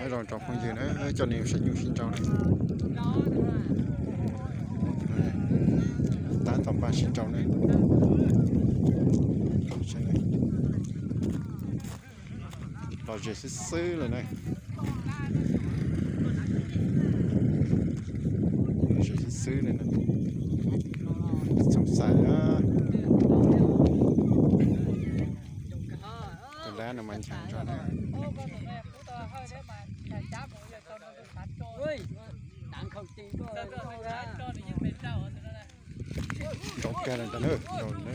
Zoo rau phooj ywg na, coj nej saib nyuj sib nraus na. Tab tom npaj sib nraus na. Los ze xwb xwb lawm na. Los ze xwb xwb lawm na. Txhob xav na. Tus dab no mas nchav zog na. Nraus kawg li ntag na, nraus na.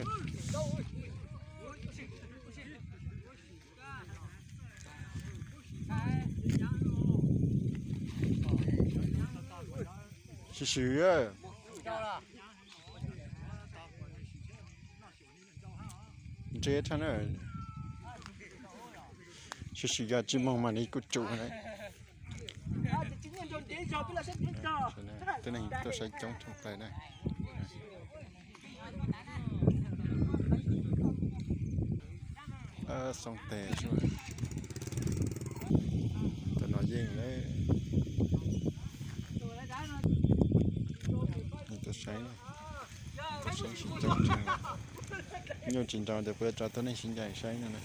Sim sim, ntse tshaj na. Sim sim, yog tsis moog mas nws kuj tsum na. Tib neeg tuaj saib coob tshaj plaws na. Xoo tes, tus no yeej lawm. Tuaj saib, tuaj saib sib coob tshaj. Nyuj tsis nraus tes puas tso tuab neeg sib ncaim saib no na.